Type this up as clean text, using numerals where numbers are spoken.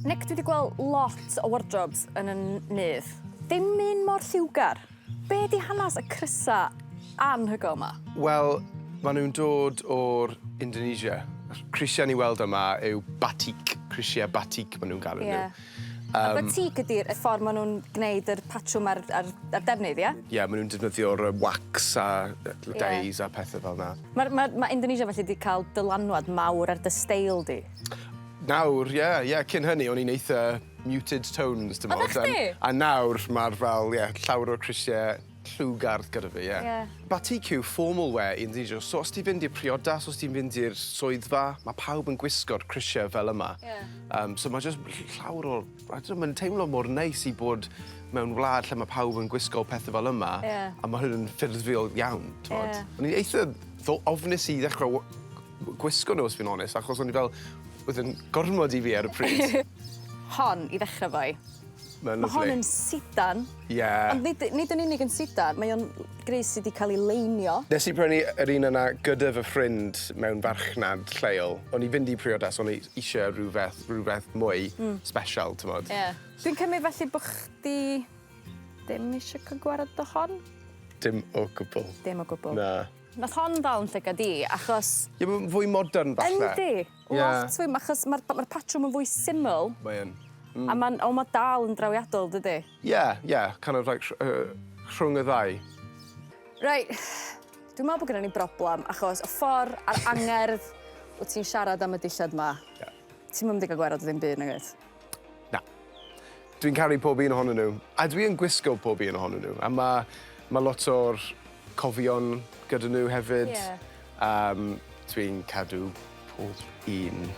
Nick, dwi wedi gweld lot o wardrobes yn y nydd. Dim un mor lliwgar. Be di hanes y crysa anhygoel 'ma? Wel, maen nhw'n dod o'r Indonesia. Crisiau ni weld yma yw batik, crisiau batik maen nhw'n galw nhw. Ie. A batik ydy'r ffordd maen nhw'n gwneud yr patrwm ar, ar, ar defnydd, ie? Ie, maen nhw'n defnyddio'r wax a dyes a pethau fel 'na. Mae'r ma, ma Indonesia felly wedi cael dylanwad mawr ar dy steil di. Nawr, ie, ie, cyn hynny o'n i'n eitha muted tones, dim Oeddech chdi? A nawr mae'r fel, ie, llawer o'r crisiau lliwgar gyda fi, ie. Ie. Batik yw formal wear i Indonesia, so os ti'n fynd i'r priodas, os ti'n fynd i'r swyddfa, mae pawb yn gwisgo'r crisiau fel yma. Ie. So mae jyst llawer o... I don't know, mae'n teimlo mor neis i bod mewn wlad lle mae pawb yn gwisgo pethau fel yma. Ie. A mae hwn yn ffurfiol iawn, t'mod? Ie. O'n i'n eitha ofnus i ddechrau gwisgo nhw, os fi'n onest, achos o'n i fel, oedd yn gormod i fi ar y pryd. Hon, i ddechrau fo i. Mae'n Mae hon lyfli. yn sidan. Ie. Ond nid yn unig yn sidan, mae o'n grys sydd wedi cael ei leinio. Nes i prynu yr un yna gyda fy ffrind mewn farchnad lleol. O'n i fynd i priodas, o'n i eisiau rhywbeth mwy special, t'mod. Ie. Dwi'n cymryd felly bod chdi ddim eisiau cael gwared o hon? Dim o gwbl. Dim o gwbl. Na. Nath hon ddal yn llygad i, achos... Ie, mae'n fwy modern falle. Yndi. Ie. Lot fwy, achos mae'r ma patrwm yn fwy syml. Mae yn. A mae'n, o, mae dal yn drawiadol, dydy? Ie, kind of like rhwng y ddau. Reit, dwi'n meddwl bod gennym ni broblem, achos y ffordd a'r angerdd wyt ti'n siarad am y dillad ma, ti'n mynd i gael gwared o ddim byd, nag wyt? Na. Dwi'n caru pob un ohonyn nhw. A dwi yn gwisgo pob un ohonyn nhw. A mae ma lot o'r cofion gyda nhw hefyd. Ie. Dwi'n cadw pob un.